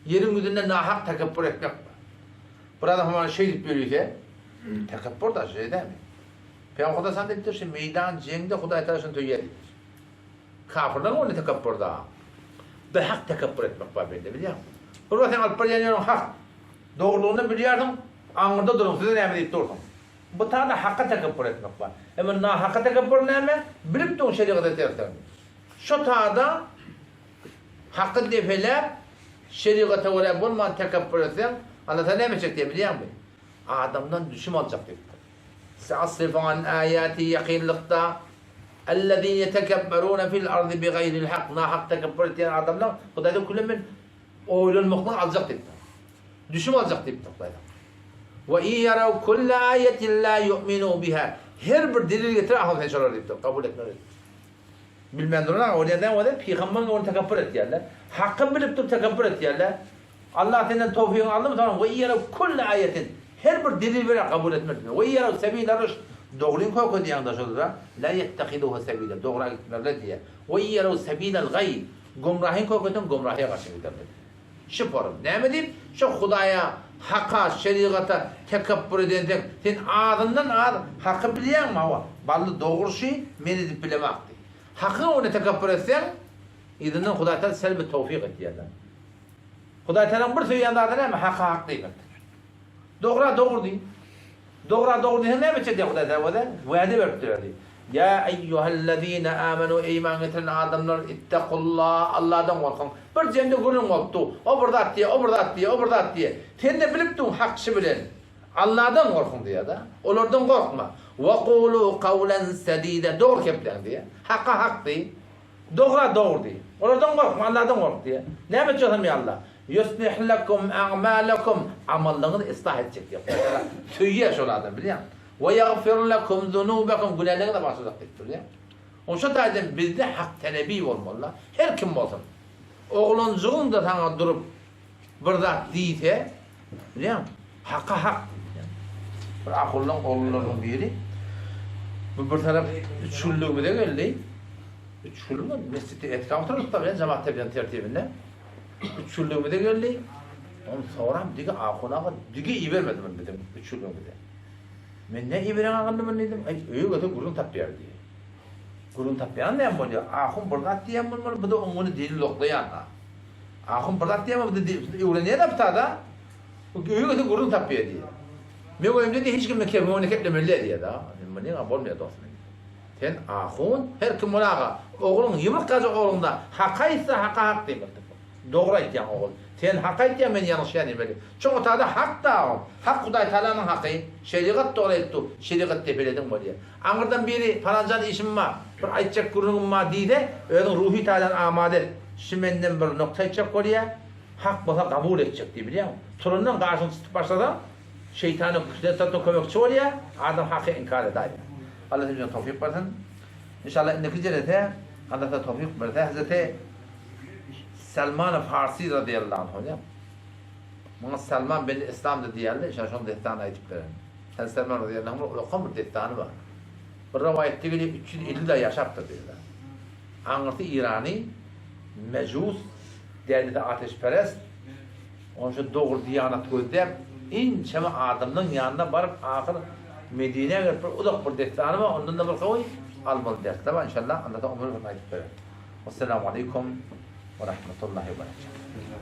Ýeriň ýüzünde nahak tekepbür etmek bar. Bir adam hamana şeýdip ýörüse, tekepbür da şeý dälmi? Pygamber Hudaý sana diýipdir, şu meýdan jeňde Hudaý Tagala şuny söýýär diýipdir. Kafirler ony tekepbür da. Bihak tekepbür etmek bar bende bilýäňmi? Bir wagt sen alyp barýan ýeriň hak. Dogrulygyny bilýärsiň, aňyrda duruň, size näme diýip dursuň. Bu tada haka tekepbür etmek bar. Emma nahaka tekepbür näme? Bilip duruň şerigata tersdigini. Şo tada haky depeläp, şerigata görä bolman tekepbür etseň, Allah sana näme etjek diýýär bilýäňmi? Adamdan düşüm aljak diýipdir. Seasrifu an aýati ýakynlykda Ellezine ýetekebberune fil ardy bigaýril hak nahak tekepbür etýän adamlar Hudaýdan küle men oýlanmaklygy aljak diýipdir. Düşüm aljak diýipdir Hudaýdan. We in ýaraw kulle aýatin la ýu'minu biha her bir delil getir ahun sen şolar diýipdir. Kabul etmez diýipdir. Bilmän duran aga bolýan däl bolsa pygamber ony tekepbür etýärler. Haky bilip durup tekepbür etýärler. Allah senden towfygyňy aldymy soňra we ýaraw kulle aýatin her bir delil berer kabul etmez diýipdir. We ýaraw sebile rüşd dogryny kökedýäňde şolda la ýettehiduhu sebile dogra gitmezler diýýär. We ýaraw sebilel gaý gomrahyny kökedeň gomrahyýa garşy giderler diýýär. Şu forum näme diýip şu Hudaýa haka şerigata tekepbür edenseň sen azyndan az haky bilýäňmi hawa bally dogry şu men edip bilemak diý. Hakyň öňünde tekepbür etseň yzyndan Hudaý Taala selbi towfyk etýärler. Hudaý Tagalaň bir söýýän zady näme? Haka hak diýmekdir. Dogra dogry diý. Dogra dogry diýseň näme etjek diýýär Hudaý Tagala özi? Wade beripdir özi. Ýa eýýuhellezine amenu eý iman getiren adamlar ittakullah Allahdan gorkuň. Bir jemde gürrüň bolupdy. O bir zat diýýär, o bir zat diýýär, o bir zat diýýär. Sen-de bilip duň hakçy bilen. Allahdan gorkuň diýýär-de. Olardan gorkma. Wa kulu kawlen sedide dogry kepläň diýýär. Haka hak diý. Dogra dogry diý. Olardan gorkma, Allahdan gork diýýär. Näme etjek bolsam ýa Allah? Ýuslih lekum a'malakum, amallaryňyzy yslah etjek diýýär. Hudaý Tagala söýýär şol adamy bilýäňmi? We ýagfir lekum zunubakum, günäleriňizi bagyşlajak diýip durýar. Oň şo taýdan bizde hak talebi bolmaly-da. Her kim bolsun. Oglanjygyň-da saňa durup bir zat diýse, bilýäňmi? Haka hak diýip. Bir ahullaň oglanlarynyň biri bu bir tarap üç günlügimize geldi. Üç günlük mesjitde etkap oturdyk da bilen jemaat terbiýäniň tertibinde. Üç günlügimize geldi. Onu soram digi ahun aga digi ibermedi muny biziň üç günlügimize. Men ne iberen agyndy muny diýdim. Aý öýe gelse gürrüň tapýar diýdi. Gürrüň tapýan näme bolýar? Ahun bir zat diýen bolmaly, bu da oňuny delil oklaýan. Ahun bir zat diýen bu da öwrenýär-de bu tada. Bu öýe gelse gürrüň tapýar diýýär. Men öýümde diýýär hiç kim men kebimini keplemeli däl diýýär da. Munyň bolmaýar dostum. Sen ahun, her kim bol aga, ogluň ýumruk gajak ogluňda hak aýtsa haka hak diýmekdir. Dogry aýtýaň ogul. Sen hak aýtýaň men ýalňyşýan diýmeli. Çoň otada hak da ogul. Hak Hudaý Tagalanyň haky. Şerigat dogry aýdyp dur. Şerigat depelediň bolýar. Aňyrdan biri palanjan işim bar, bir aýtjak gürrüňim bar diýse, özüň ruhy taýdan amada et. Şu menden bir nokta aýtjak bolýar. Hak bolsa gabul etjek diý bilýäňmi? Turandan gaşyňy çytyp başlasaň, şeýtanyň kürsüne kömekçi bolýar, adam haky inkar edäýýär. Allah hepimize towfyk bersin. Inşallah indiki jelese. Allah towfyk berse Hazreti Salman Farsi radıyallahu anh. Muňa Salman bin Islam da diýerler, inşallah şoň dessanyny aýdyp bererin. Sen Salman radıyallahu anh ulakan bir dessany bar. Bir rowaýatda gelýär 350 ýyl ýaşapdyr diýýärler. Aňyrsy Irany, mejus, dädesi ateşperest, onşa dogry diýanat gözläp, ençeme adamlaryň ýanyna baryp, ahyr Medinä gelip bir uzak bir dessany bar, ondan-da bir gowy almaly dersler bar, inşallah, Allah ömür berse aýdyp bererin. Wessalamu aleýkum we rahmetullahi we berekatuh.